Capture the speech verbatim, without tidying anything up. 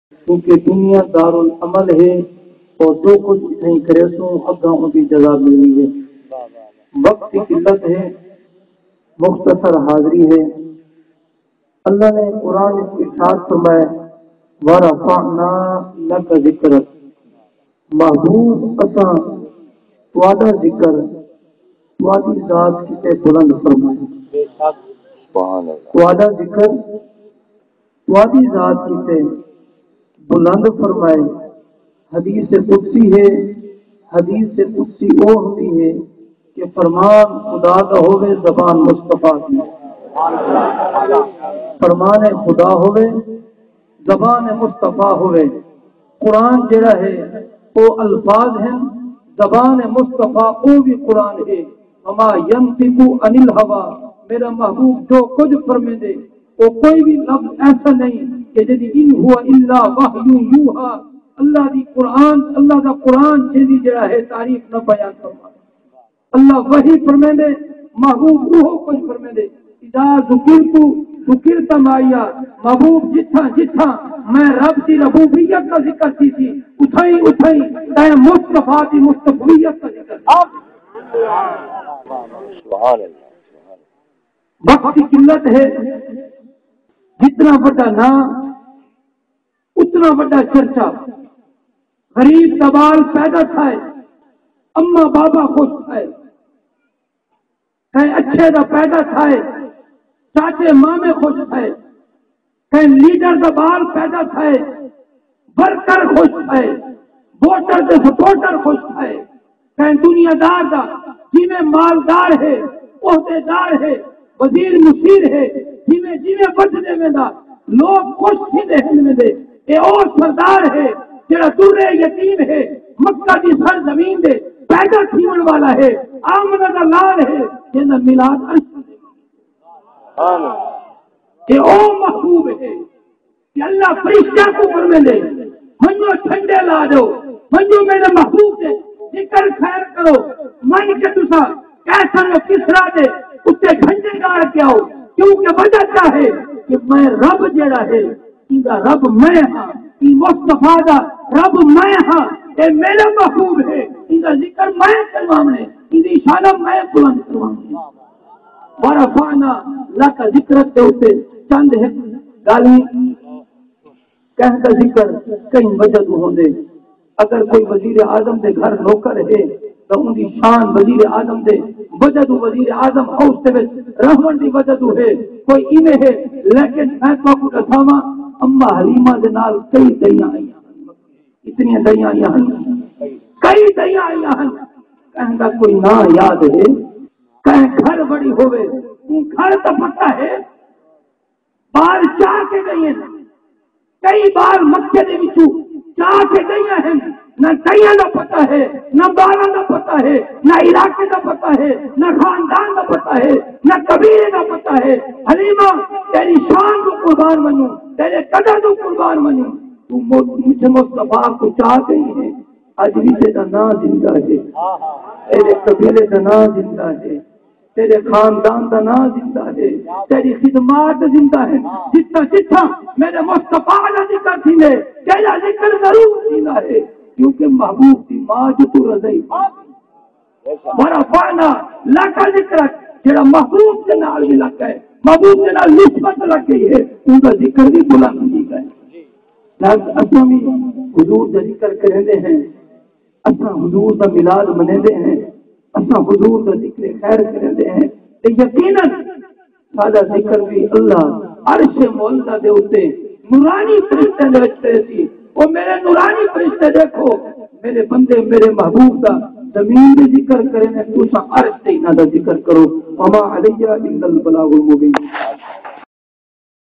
کیونکہ دنیا دارالعمل ہے، اور جو کجھ اتھائیں کریسوں، اگاں اوندی جزا ملنی ہے۔ وقت دی قلت ہے، مختصر حاضری ہے۔ اللہ نے قرآن وچ ارشاد فرمایا، "ورفعنا لک ذکرک"، محبوب اساں تہاݙا ذکر تہاݙی ذات کیتے بلند فرمایا۔ سبحان اللہ۔ تہاݙا ذکر تہاݙی ذات کیتے بلند فرمائے۔ حدیث قدسی ہے، حدیث قدسی او ہوندی ہے کہ فرمان خدا دا ہووے، زبان مصطفیٰ دی۔ فرمان خدا ہووے، زبان مصطفیٰ ہووے۔ قرآن جڑا ہے، او الفاظ ہن، زبان مصطفیٰ او وی قرآن ہے۔ وما ینطق عن الہویٰ، میرا محبوب جو کجھ فرمیندے، او کوئی وی لفظ ایسا نہیں کہ جدی ان ہو الا وحی یوحیٰ، اللہ دی قرآن، اللہ دا قرآن جیندی جڑا ہے تعریف نہ بیان فرمائے۔ اللہ وحی فرمیندے، محبوب اوہو کجھ فرمیندے۔ اذا ذکرت ذکرت معیا، محبوب جتھاں جتھاں میں رب دی ربوبیت دا ذکر کیتی، اتھائیں اتھائیں تیں مصطفیٰ دی مصطفیت دا ذکر کیتی۔ سبحان اللہ۔ وقت دی قلت ہے، جتنا وݙا ناں اتنا وݙا چرچا۔ غریب دا ٻال پیدا تھئے، اماں بابا خوش تھئے۔ کہیں اچھے دا پیدا تھئے، چاچے مامے خوش تھئے۔ کہیں لیڈر دا ٻال پیدا تھئے، ورکر خوش تھئے، ووٹر تے سپورٹر خوش تھئے۔ کہیں دنیا دار دا، جیویں مالدار ہے، عہدے دار ہے، وزیر مشیر ہے، جیویں جیویں ودھدے ویندا، لوک خوش تھیندے ہن ویندے۔ اے او سردار ہے جڑا در یتیم ہے، مکہ دی سرزمین دے پیدا تھیوݨ والا ہے، آمنہ دا لال ہے، جیندا میلاد عرش تے۔ آمین۔ اے او محبوب ہے۔ کہ اللہ فرشتیاں کوں فرمیندے، "ونڄو جھنڈے لا ݙیو، ونڄو میݙے محبوب دے ذکر خیر کرو، من کے تساں قیصر و کسریٰ دے اتے جھنڈے گاڑ کے آؤ، کیونکہ وجہ کیا ہے کہ میں رب جیڑا ہے، ایندا رب میں ہاں، ایں مصطفیٰ دا رب میں ہاں، اے میݙا محبوب ہے، ایندا ذکر میں کرواوݨے، ایندی شان میں بلند کرواوݨی۔" ورفعنا لک ذکرک دے اتے چند ہک ڳالھیں، کہیں دا ذکر کہیں وجہ توں ہوندے۔ اگر کوئی وزیر اعظم دے گھر نوکر ہے تاں اوندی شان وزیر اعظم دے وجہ توں، وزیر اعظم ہاؤس دے وچ رہوݨ دی وجہ توں ہے، کوئی ایویں ہے۔ لیکن میں تہاکوں ݙساواں، اماں حلیمہ دے نال کئی دئیاں آئیاں ہن، اتنیاں دئیاں آئیاں ہن، کئی دئیاں آئیاں ہن۔ کہیں دا کوئی ناں یاد ہے؟ کہیں گھر وڑی ہووے، اوں گھر دا پتہ ہے؟ ٻال چا کے ڳئی ہن، کئی ٻال مکے دے وچوں چا کے ڳئیاں ہن۔ نہ دئیاں دا پتہ ہے، نہ ٻالاں دا پتہ ہے، نہ علاقے دا پتہ ہے، نہ خاندان دا پتہ ہے، نہ قبیلے دا پتہ ہے۔ حلیمہ، تیݙی شان توں قربان ونڄوں، تیݙے قدر توں قربان ونڄوں۔ توں مو-، مجھ مصطفیٰ کوں چا ڳئی ہے۔ اڄ وی تیݙا ناں زندہ ہے، تیݙے قبیلے دا ناں زندہ ہے، تیݙے خاندان دا ناں زندہ ہے، تیݙی خدمات زندہ ہے۔ جتھاں جتھاں میݙے مصطفیٰ دا ذکر تھیندے، تیݙا ذکر ضرور تھیندا ہے، کیونکہ محبوب دی ماں جو توں رضائی ورفعنا لک ذکرک، جڑا محبوب دے نال وی لگ ڳئے، محبوب دے نال نسبت لگ ڳئی ہے، اوندا ذکر وی بلند تھی ڳئے۔ لہذا اساں وی حضور دا ذکر کریندے ہیں، اساں حضور دا میلاد منیندے ہیں، اساں حضور دا ذکر خیر کریندے ہیں، تے یقیناً ساݙا ذکر وی اللہ عرش معلی دے اتے نورانی فرشتیاں دے وچ کریسی۔ او میرے نورانی فرشتے، ݙیکھو میرے بندے، میرے محبوب دا زمین دے ذکر کریندے، تساں عرش تے انہاں دا ذکر کرو۔ وما علینا الا البلاغ المبین۔